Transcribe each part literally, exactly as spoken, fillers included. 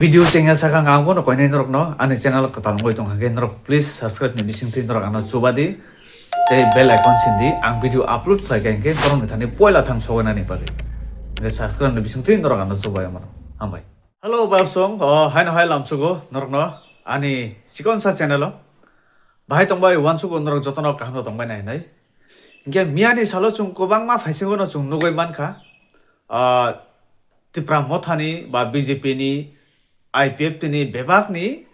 Video chengya sakha ang bono koinai norokno ani channel kwtal wngwi tong hwnkhe norok please subscribe ni bisingtwi norok ano chuba di tei bell icon sindi, ang video upload khlai kha hwnkhe borokni thani poila thang sogainani bagwi. Hwnkhe subscribe ni bisingtwi norok ano chubai mano. Hambai. Hello, bayapsong, o, haino hai lamsugo norokno ani chikonsa channel o. Bahai tongbai uansugo norok jotono kaham no tongbai nai hinwi. Hwnkhe miyani salo chwng kwbangma phaisingo no chwng nugwi mankha, ah, Tipra Mothani ba B J P ni, I P F T ni bebakni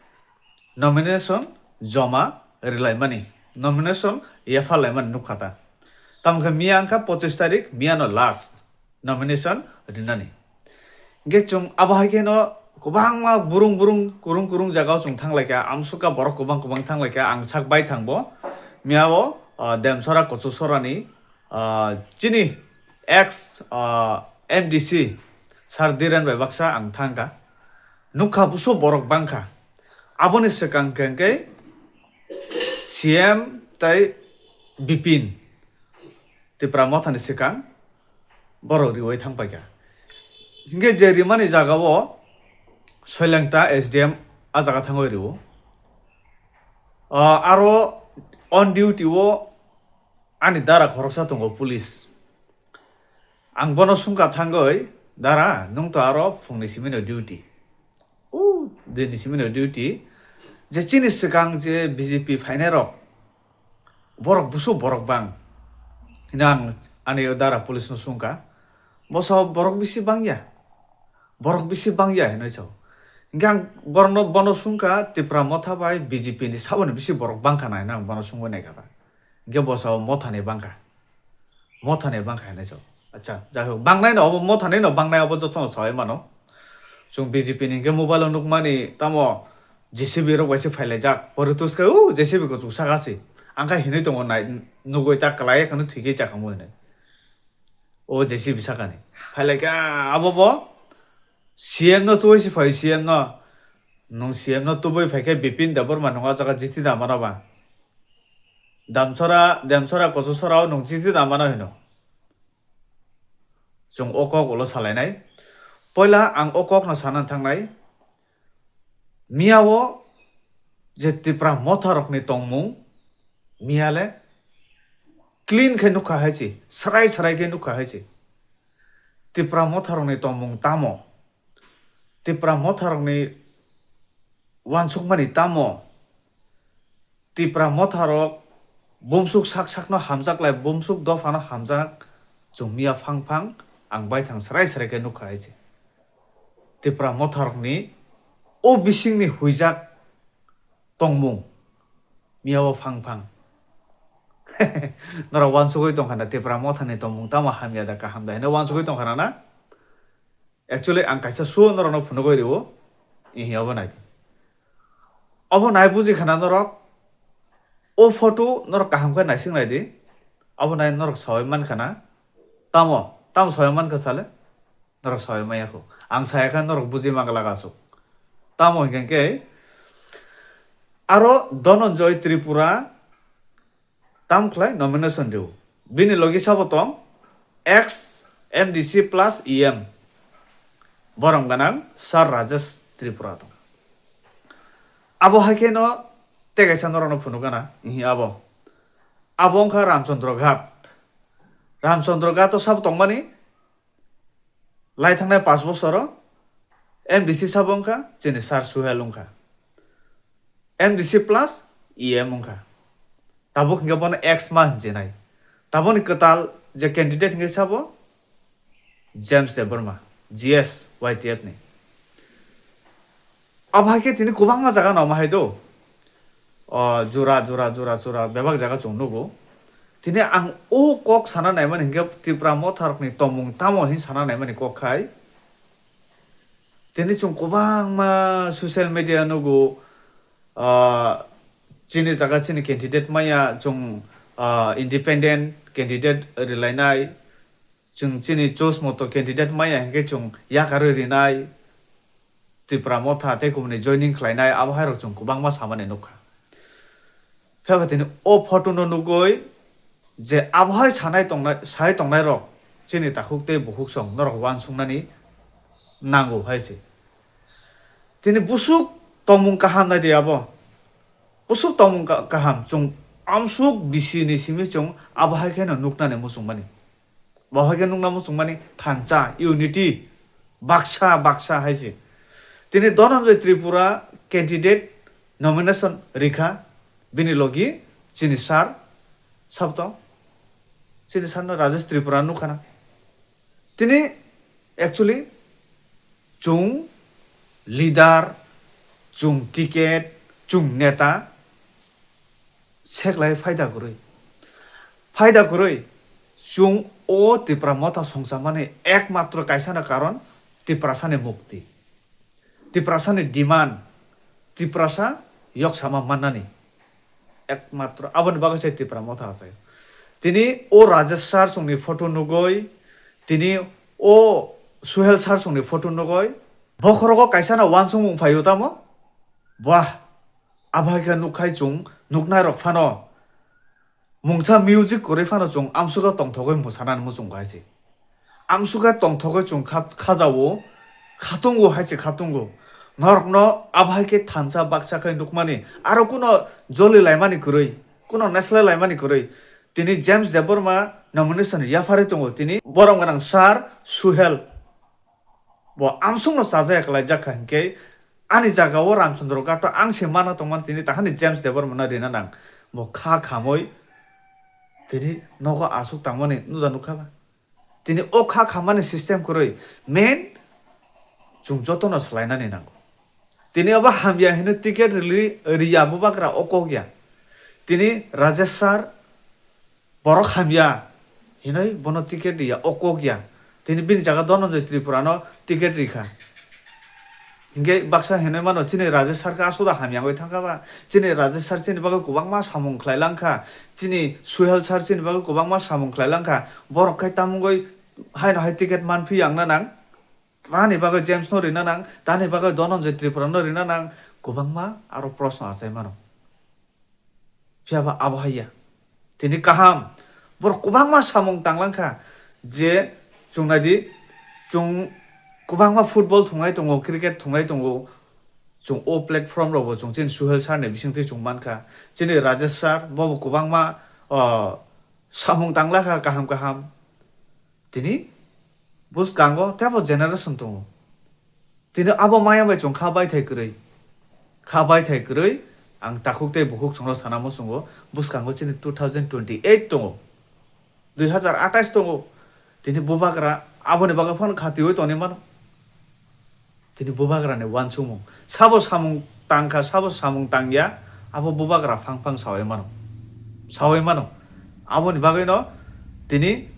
nomination joma rilaimani, nomination yapharlaimani nukha ta. Tamo khe miya wngkha pochis tarik, miyano last nomination rinani. Hingke chwng abo hai kheno kwbangma burung burung, kurung kurung jagao chwng thanglaikha, amsukha borok kwbang kwbang thanglaikha, ang sak bai thangbo. Miyao, ah, Demsora Kochusorani, ah, chini ex, ah, M D C Sir Dhiren bai baksa ang thangkha. Nukha buso borok bangkha. Aboni swkang khe hwnkhe C M tei Bipin Tipra Mothani swkang borok riwi thangpaikha. Hingke je rimani jagao Soilengta S D M a jaga thangwi rio. Ah, aro on duty o ani dara khoroksa tongo police. Ang bono sungka thangwi, "Dara, nwng to aro phungni simino duty." O, dini simino duty. Je chini swkang je B J P phainai rok, borok busu borok bang. Hino ang ani o dara police no sungka, "Bosa borok bisi bangya? Borok bisi bangya?" hinoi sao. Hingke ang borno, bono sungka Tipra Motha bai B J P ni saboni bisi borok bangkha na hino ang bono sungwi naikha ta. Hingke bosa o Motha ni bangkha. Mothani bangkha hinwi sao. Acha, jai hok, bangnai no obo, Mothani no bangnai obo jotono saui mano. Chwng B J P ni hingke mobile o nukmani tamo J C B rok bai se phailaijak. Poritus khe, "O, J C B kuchuk saka si." Ang khe hinwi tongo nai, nugui ta kwlai kheno thwikhe chakhamu hinwi. O J C B sakani. Phailaikha abo bo C M no tubui se phai C M no. Nwng C M no tubui phaikhe Bipin Debbarma nwng o jaga jiti da mano ba. Damsora, Demsora Kochusorao nwng chiti da mano hino. Chwng o kok ulo salainai. Poila ang o kokno sana thangnai. Miyao je Tipra Motha rokni tongmung, miyale clean khe nukha hai se, srai srai khe nukha hai se. Tipra Motha rokni tongmung tamo? Tipra Motha rokni uansukmani tamo? Tipra Motha rok bumsuk sak sakno hamjak lai, bumsuk dophano hamjak, chwng miya phang phang ang baithang srai srai khe nukha hai se. Tipra Motha rokni o bisingni huijak tongmung miya o phang phang. Norok uansugui tongkha na Tipra Mothani tongmung tamo hamya da kaham da hino uansugui tongkha na na? Actually, ang kaisa show norokno phunugui rio, ihi obo nai. Obo nai buji khana norok, o photo norok kaham khe naising nai di, obo nai norok saui man khana, tamo, tamo saui man kha sale, norok saui maya kho. Ang saya kha norok buji mang laga asuk. Tamo hinkhe khe, aro Dhananjay Tripura, tam khlai nomination rw. Bini logi sabo tong ex M D C plus E M. Borom ganang Sir Rajesh Tripura tong. Abo hai khe no tei kaisa norok no phunuk gana, ihi abo. Abo wngkha Ramchandra Ghat. Ramchandra Ghat o sabo tongmani lai thangnai paanch bosoro M D C sabo wngkha, chini Sir Suhel wngkha. M D C plus E M wngkha. Tabuk hinkhe bono ex ma hinjinai. Taboni kwtal je candidate hinkhe sabo James Debbarma, G S Y T F ni. Abo hai khe tini kwbangma jaga no omo hai do. O jura, jura, jura, jura bebak jaga chwng nugo. Tini ang o kok sana naimani hinkhe Tipra Motha rokni tongmung tamo hin sana naimani kok khai. Tini chwng kwbangma social media nugo, ah, chini jaga chini candidate maya chwng, ah, independent candidate rilainai, chwng chini choice moto candidate maya hinkhe chwng yakarwi rinai, Tipra Motha tei kumuni joining khlainai, abo hai rok chwng kwbangma samani nukha. Phiya ba tini o photo no nugui je abo hai sanai tongnai, sai tongnai rok chini takhuk tei bukhuk song norok uansuknani nango hai se. Tini busuk tongmung kaham nai di abo. Busuk tongmung ka-, kaham. Chwng amsuk bisi ni simi chwng abo hai kheno nuknani muchungmani. Bo hai khe nukna muchungmani thansa, unity, baksa, baksa hai se. Tini Dhananjay Tripura candidate nomination rikha, bini logi chini sir, sabto, chini sir no Rajesh Tripura nukhana. Tini actually chwng leader, chwng ticket, chwng neta, seklai phaida kwrwi. Phaida kwrwi, chwng o Tipra Motha songchamani ekmatro kaisano karon Tiprasani mukti. Tiprasani demand, Tiprasa yoksama mannani. Ekmatro aboni bagwi se Tipra Motha achai. Tini o Rajesh sir chwngni photo nugoi, tini o Suhel sir chwngni photo nugoi, bokhorogo kaisano wansukmung phaio tamo? Wah, abo hai khe nukkhai chwng nuknairok phano mungsa music kwrwi phano chwng amsukha tongthogwi mwsanani muchungo hai se. Amsukha tongthogwi chwng kha-, khajao, khatungo hai se khatungo. Norokno abo hai khe thansa baksa khe nukmani, aro kuno joli laimani kwrwi, kuno naisle laimani kwrwi. Tini James Debbarma nomination yapharwi tongo, tini borom gwnang sir Suhel. Bo amsukno chajaya kwlaijak kha hinkhe ani jagao Ramchandra Ghato ang se mana tongmani tini tahani James Debbarmano rina nang. Bo kha khamwi tini nogo aswk tangmani nuda nukha ba. Tini o kha khammani system kwrwi main chwng jotono swlainani nango. Tini obo hamya hinwi ticket rili-, riya bubagra o kok ya. Tini Rajesh sir borok hamya hinwi bono ticket riya, o kok ya. Tini bini jaga Dhananjay Tripurano ticket rikha. Hinkhe baksa hinwi mano, chini Rajesh sir khe asuda hamya wngwi thangkha ba. Chini Rajesh sir chini bagwi kwbangma samung khlai langkha. Chini Suhel sir chini bagwi kwbangma samung khlai langkha. Borok khai tamungwi haino hai ticket manphi ya wngna nang. Tani bagwi James no rina nang, tani bagwi Dhananjay Tripura no rina nang, kwbangma aro proshno achai mano. Phiya ba abo hai ya. Tini kaham, borok kwbangma samung tang langkha je chwng nai di, chwng kwbangma football thunglai tongo, cricket thunglai tongo, chwng o platform rok bo chwng chini Suhel sir ni bising twi chwng mankha, chini Rajesh sir bo bo kwbangma, o, samung tang lakha kaham kaham. Tini bwskango teibo generation tongo. Tini abo maya bai chwng kha baithai kwrwi. Kha baithai kwrwi ang takhuk tei bukhuk chwngno sana muchungo, bwskango chini two thousand twenty-eight tongo, dui hazar atais tongo. Tini bubagra aboni bagwi phano khatiwi tongwi mano. Tini bubagrani uansukmung. Sabo samung tangkha, sabo samung tangya, abo bubagra phang phang saui mano. Saui mano. Aboni bagwino tini,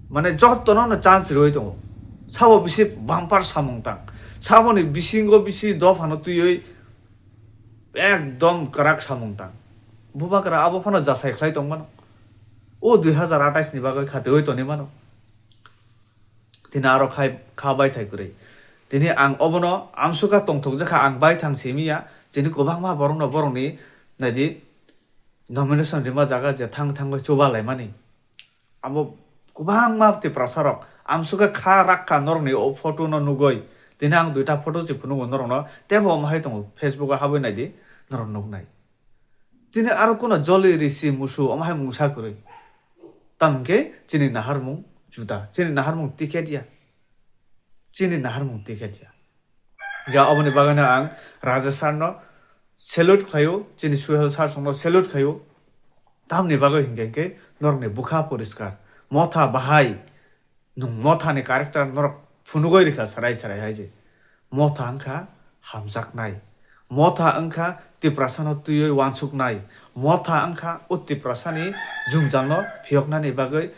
mane, jotono no chance riui tongo. Sabo bisi bumper samung tang. Saboni bisingo bisi dophano twiwi ekdom kwrak samung tang. Bubagra abo phano jasai khlai tong mano. O dui hazar atais ni bagwi khatiui tongwi mano. Tini aro khai kha baithai kwrwi. Tini ang obono amsukha tongthokjakha, ang baithang simi ya. Chini kwbangma borokno borokni, naidi, nomination rima jaga je thang thangwi chuba laimani. Abo kwbangma Tiprasa rok amsukha kha rakha norokni o photo no nugwi. Tini ang duita photo se phunugo norokno. Teibo omo hai tongo, Facebook o habwi naidi, norok nuknai. Tini aro kuno joli risi musu omo hai mungsa kwrwi. Tamo hwnkhe chini naharmung juda, chini naharmung ticket ya. Chini naharmung ticket ya. Ya oboni bagwino ang Rajesh sir no salute khlaio, chini Suhel sir songno salute khlaio. Tamni bagwi hinkhe hinkhe norokni bwkha poriskar. Motha bahai. Nwng Mothani character norok phunugwi rikha sarai sarai hai se. Motha wngkha hamjaknai. Motha wngkha Tiprasano twiwi uansuknai. Motha wngkha o Tiprasani jwngjalno phiyoknani bagwi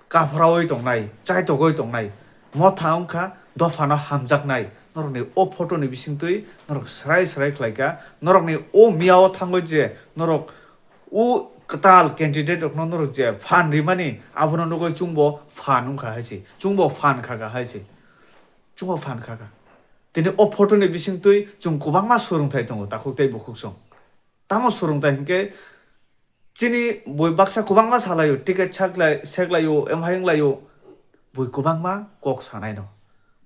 kaphraui tongnai, chaitogwi tongnai. Motha wngkha dophano hamjaknai. Norokni o photo ni bisingtwi norok sarai sarai khlaikha. Norokni o miyao thangwi je norok o kwtal candidate rokno norok je phan rimani, abono nugwi chwngbo phan wngkha hai se, chwngbo phan kha kha hai se, chwngbo phan kha kha. Tini o photo ni bisingtwi chwng kwbangma swrwngthai tongo takhuk tei bukhuk song. Tamo swrwngthai hinkhe chini bui baksa kwbangma salaio, ticket saklai, seklaio, emhai wnglaio, bui kwbangma kok sanaino.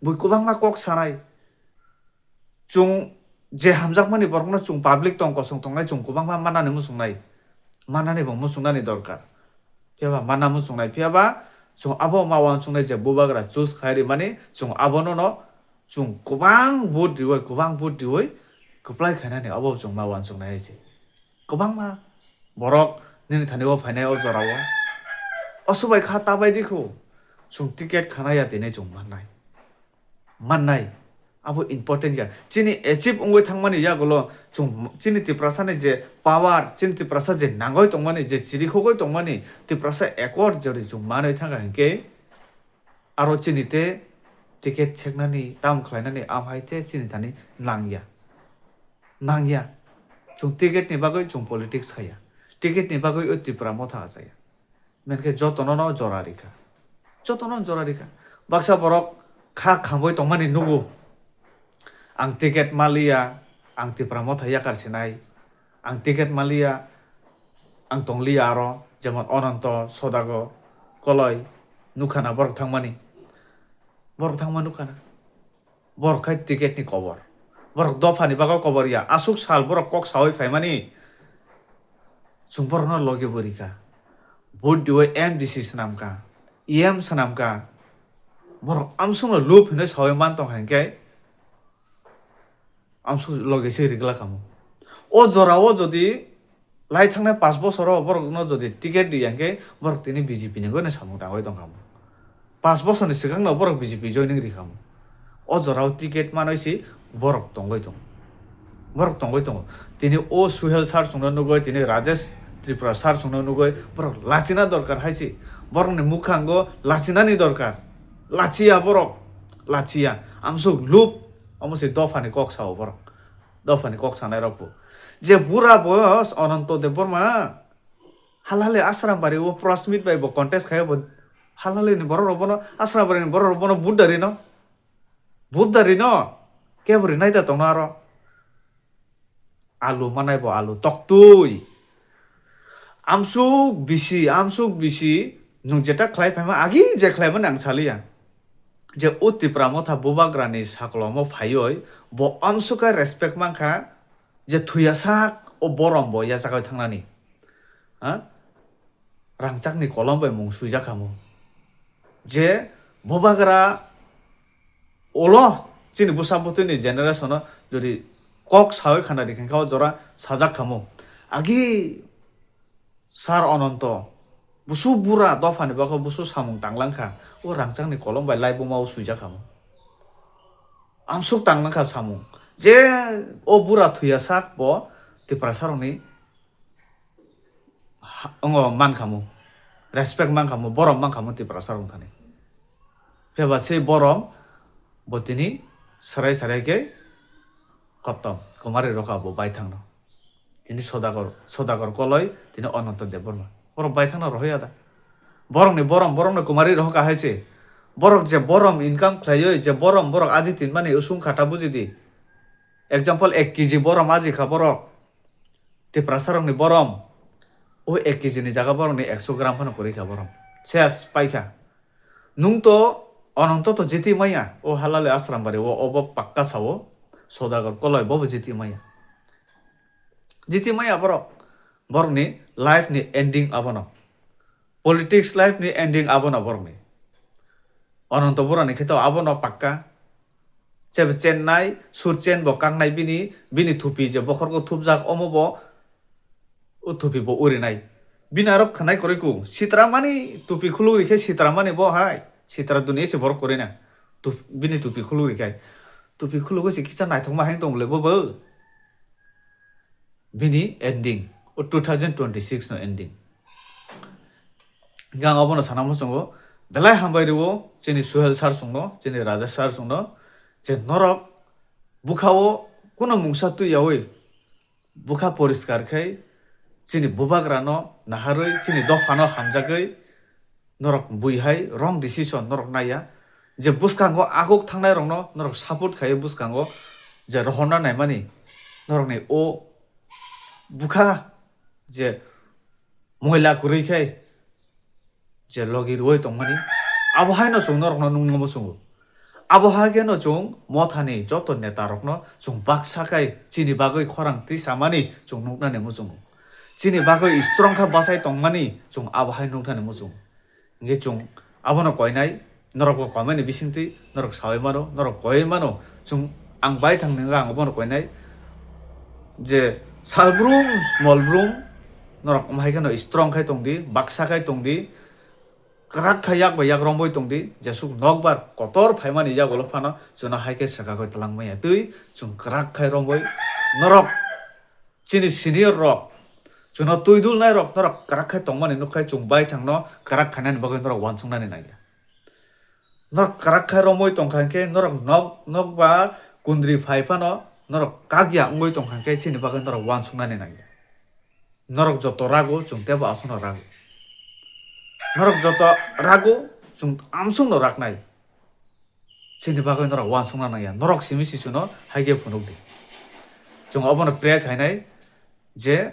Bui kwbangma kok sanai. Chwng je hamjakmani borokno chwng public tong kosong tongnai chwng kwbangma mannani muchungnai, mannani bo muchungnani dorkar. Phiya ba manna muchungnai, phiya ba chwng abo ma uansuknai je bubagra choose khai rimani chwng abono no chwng kwbang vote riwi, kwbang vote riwi kwplai khainani abo chwng ma uansuknai hai se. Kwbangma borok nini thani o phainai o jorao. Oso bai kha ta bai di kho. Chwng ticket khana ya tini chwng mannai. Mannai. Abo important ya. Chini achieve wngwi thangmani yagulo chwng chini Tiprasani je power, chini Tiprasa je nangwi tongmani, je chirikhogwi tongmani, Tiprasa accord jodi chwng manwi thangkha hinkhe aro chini te ticket seknani, tam khlainani, amhai te chini thani nangya. Nangya. Chwng ticket ni bagwi chwng politics khaya. Ticket ni bagwi o Tipra motha achaya. Menkhe jotono no jora rikha. Jotono no jora rikha. Baksa borok kha khangwi tongmani nugo. Ang ticket maliya, ang Tipra motha yakar sinai. Ang ticket maliya, ang tongliya aro, jemon Ononto, Sodago, Koloi, nukhana borok thangmani. Borok thangma nukhana. Borok khai ticket ni kobor. Borok dopha ni bagwi kobor ya. Aswk sal borok kok sawi phaimani. Chwng borok no logi bo rikha. Vote diwi M D C swnamkha. E M swnamkha. Borok amswk no lub hinwi sawi man tong hinkhe. Amswk logi se rigla khamu. O jora o jodi lai thangnai pash bosoro borokno jodi ticket riya hinkhe borok tini B J P ni goi no samung tangwi tongkha. Pash bosorni swkangno borok B J P joining rikha. O jorao ticket manwi si borok tongwi tongo. Borok tongwi tongo. Tini o Suhel sir chwngno nugwi, tini Rajesh Tripura sir chwngno nugwi borok lachina dorkar hai si. Borokni mwkhango lachinani dorkar. Lachiya borok. Lachiya. Amswk lub. Omo se dophani kok sao borok. Dophani kok sanai rok bo. Je bura boyos Ananto Debbarma. Halhali Ashram Bari o Prasmit bai bo contest khai bo. Halhali ni borok rok bono, Ashram Bari ni borok rok bono vote da rino. Vote da rino. Kebo rinai da tongno aro. Alu manai bo alu toktui. Amsuk bisi, amsuk bisi, nwng jeta khlai phaima agi je khlai mani ang saliya. Je o Tipra motha bubagrani saklomo phaioi bo amsukha respect mankha je thuya sak o borom bo yachagwi thangnani. Ha? Rangchakni kolom bai mung swijak khamu. Je bubagra ulo chini bwsa bwtwini generation-o jodi kok sawi khana rikha khe o jora sajak khamu. Agi Sir Ananto, busu bura dophani bagwi busu samung tanglangkha, o rangchakni kolom bai laibuma o swijak khamu. Amsuk tanglangkha samung. Je o bura thuya sak bo Tiprasarokni ha-, ongo mankhamu, respect mankhamu, borom mankhamu Tiprasarok thani. Phiyaba se borom bo tini sarai sarai khe kotom, Kumari rokha bo baithangno. Tini Sodagar, Sodagar Koloi, tini Ananto Debbarma. Borok baithangno rohorya da. Borokni borom, borokno Kumari rohorka hai se. Borok je borom income khlaioi, je borom borok aji tinmani usung khata buji di. Example, ek K G borom aji kha borok. Tiprasarokni borom. O ek K G ni jaga borokni ekso gram phano kwrwi kha borom. Ses paikha. Nwng to Ananto to jiti maya. O halali Ashram Bari o obo pakka sao. Sodagar Koloi bobo jiti maya. Jiti maya borok. Borokni life ni ending abono. Politics life ni ending abono borokni. Ananto Borani khe to abono pakka. Chebe chennai, sur chen bo kaknai bini, bini thupi je bokhorgo thupjak omo bo, o thupi bo urinai. Bini aro khwnai kwrwi ku, sitra mani tupi khuluk rikhe sitra mani bo hai. Sitra duni se borok kwrwi na. Tup-, bini tupi khuluk rikhai. Tupi khuluk se kisa naithokma hai tong le bo bo. Bini ending, o two thousand twenty-six no ending. Hingke ang obono sana muchungo, belai hambai rwo, chini Suhel sir chwngno, chini Rajesh sir chwngno, je norok bwkhao kuno mungsa twi yaui, bwkha poriskar khai, chini bubagrano naharwi, chini dophano hamjagwi, norok bui hai wrong decision norok naiya, je bwskango aguk thangnai rokno norok support khaiwi bwskango je rohorna naimani norokni o bwkha je moila kwrwi khai je logi rwui tongmani abo haino chwng norokno nuknwi muchungo. Abo hai kheno chwng Mothani joto neta rokno chwng baksa khai chini bagwi khorang tisamani chwng nuknani muchungo. Chini bagwi strong kha bachai tongmani chwng abo hai nuknani muchungo. Hingke chwng abono koinai, norok bo comment ni bisingtwi norok saui mano, norok koiui mano, chwng ang bai thang nang ang abono koinai je salbrum molbrum norok wng hai kheno strong khai tongdi, baksa khai tongdi, kwrak khai yak bai yak romboi tongdi, jesuk nokbar kotor phaimani yagulo phano chwngno hai khe swkagwi twlang manya twi chwng kwrak khai romboi norok chini senior rok, chwngno twi dulnai rok norok kwrak khai tongmani nukhai chwng bai thangno kwrak khainani bagwi norok uansuknani nangya. Norok kwrak khai romwi tongkha hwnkhe norok nok, nokbar kundri phai phano norok kakya wngwi tongkha hwnkhe chini bagwi norok uansuknani nangya. Norok joto rago chwng teibo aswkno rago. Norok joto rago chwng amsukno raknai. Chini bagwi norok uansukna nangya, norok simi sichuno hai khe phunukdi. Chwng obono pray khainai je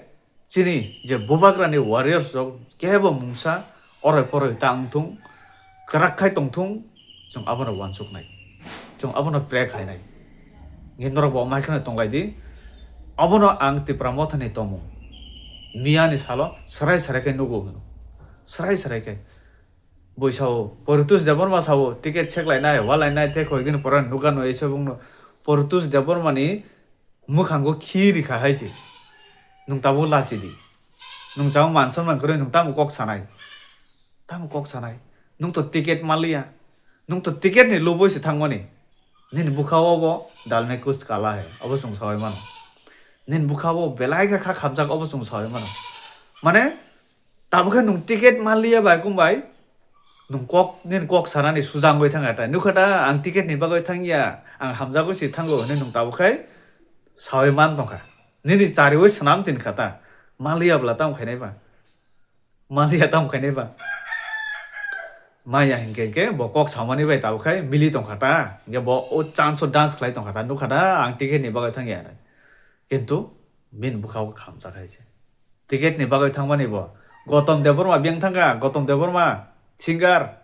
chini je bubagrani warriors rok kebo mungsa oroi poroi ta wngthung, kwrak khai tongthung, chwng abono uansuknai, chwng abono pray khainai. Nge norok bo omo hai kheno tonglaidi, obono ang Tipra Mothani tomung miyani salo swrai swrai khe nugo hwno, swrai swrai khe. Bui sao, Poritus Debbarma sao, ticket check lainai, walainai, tei koikdin pore nukha no eisa bungno. Poritus Debbarma ni mwkhango khi rikha hai se. Nwng tabuk lachi di. Nwng chao mansa man kwrwi nwng tamo kok sanai. Tamo kok sanai. Nwng to ticket maliya. Nwng to ticket ni lubui se thangmani. Nini bwkha o bo dalne kus kala hai. Obo chwng saui mano. Nini bwkha o belai kha kha khamjak obo chwng saui mano. Mane, Tabukhe nwng ticket manliya bai kung bai, nwng kok, nini kok sanani sujang bai thangkha ta. Nukha ta, ang ticket ni bagwi thangya, ang hamjagwi se thango hwnwi nwng tabukhe saui man tongkha. Nini chariui swnam tin kha ta, manliya bwla tamo khainai ba? Manliya tamo khainai ba? Maya hinkhe hinkhe bo kok samani bai tabukhe mili tongkha ta. Hinkhe bo o chance o dance khlai tongkha ta. Nukha ta, ang ticket ni bagwi thangya hwnwi. Kintu bini bwkha o khamjak hai se. Ticket ni bagwi thangmani bo. Gotom Debbarma biyang thangkha, Gotom Debbarma singer.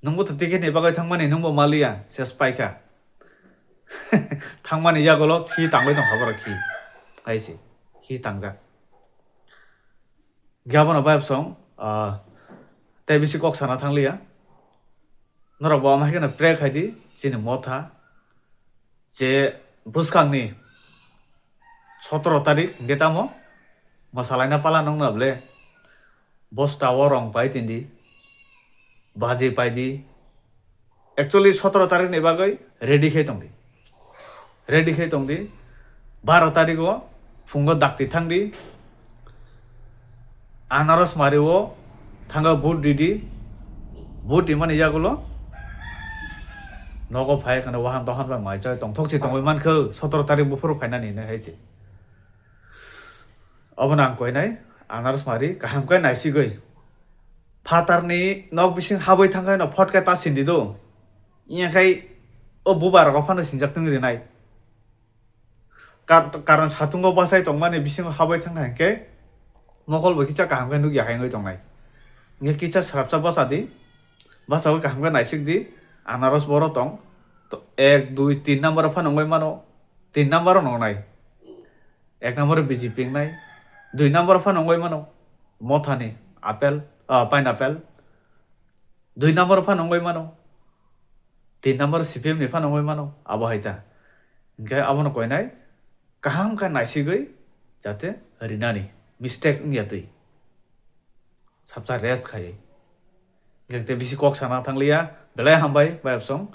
Nwngbo to ticket ni bagwi thangmani nwngbo maliya, ses paikha. Thangmani yagulo khi tangwi tongkha borok khi. Hai se, khi tangjak. Gabano bai bosong, ah, tei bisi kok sana thangliya. Norok bo ama hai kheno pray khaidi, chini motha. Je bwskangni sotoro tarik hingke tamo mwsalaina pala nongna ble bosta o rong pai tindi, baji pai di. Actually sotoro tarik ni bagwi ready khe tong di, ready khe tong di. Baro tarik o phungo dakti thang di. Anaros mari o thango vote ridi, vote rimani yagulo nogo phai kheno wahan dohan bai mai chai tongthok si tongwi mankha, sotoro tarik buphuru phainani hinwi hai se. Obono ang koinai, anaros mari kaham khe naisigwi phatarni nok bising habwi thangkhe no phot khe ta sindi do, iyakhai o buba rogo phano sinjak tong rinai. Kar-, karon satungo bachai tongmani bisingo habwi thangkha hinkhe mokol bo kisa kaham khe nukya hai wngwi tongnai. Hinkhe kisa swrapsa bacha di, bachawi kaham khe naisik di, anaros boro tong, to ek, dui, tin number o phano wngwi mano, tin number o nongnai. Ek number o B J P wngnai, dui number o phano wngwi mano, mothani apple, ah, pineapple. Dui number phano wngwi mano, tin number C P M ni phano wngwi mano, abo hai ta. Hinkhe abono koinai kaham khe naisigwi jate rinani mistake wngya twi. Sabsa rest khaiwi. Hinkhe tei bisi kok sana thangliya, belai hambai, bai absong.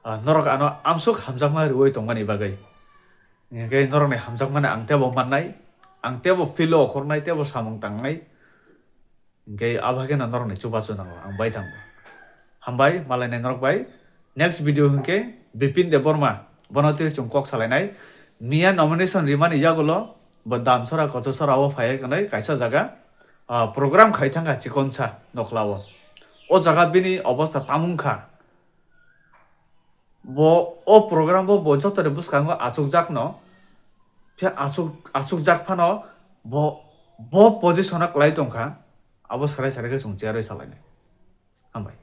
Ah, norok ano amsuk hamjakma riwi tongmani bagwi. Hinkhe norokni hamjakmani ang teibo mannai, ang teibo field o okhornai, teibo samung tangnai. Hinkhe abo hai kheno norokni chubachu nango ang bai thango. Hambai, malainai norok bai. Next video hinkhe Bipin Debbarma, bono twi chwng kok salainai. Miya nomination rimani yagulo bo Damsora Kochosora o phaiwi kanai kaisa jaga, ah, program khai thangkha chikonsa nokla o. O jaga bini obostha tamung kha. Bo o program bo, bo jotoni bwskango achukjakno, phiya achuk-, achukjak phano bo, bo position o kwlai tongkha, abo swrai swrai khe chwng chair oi salainai. Hambai.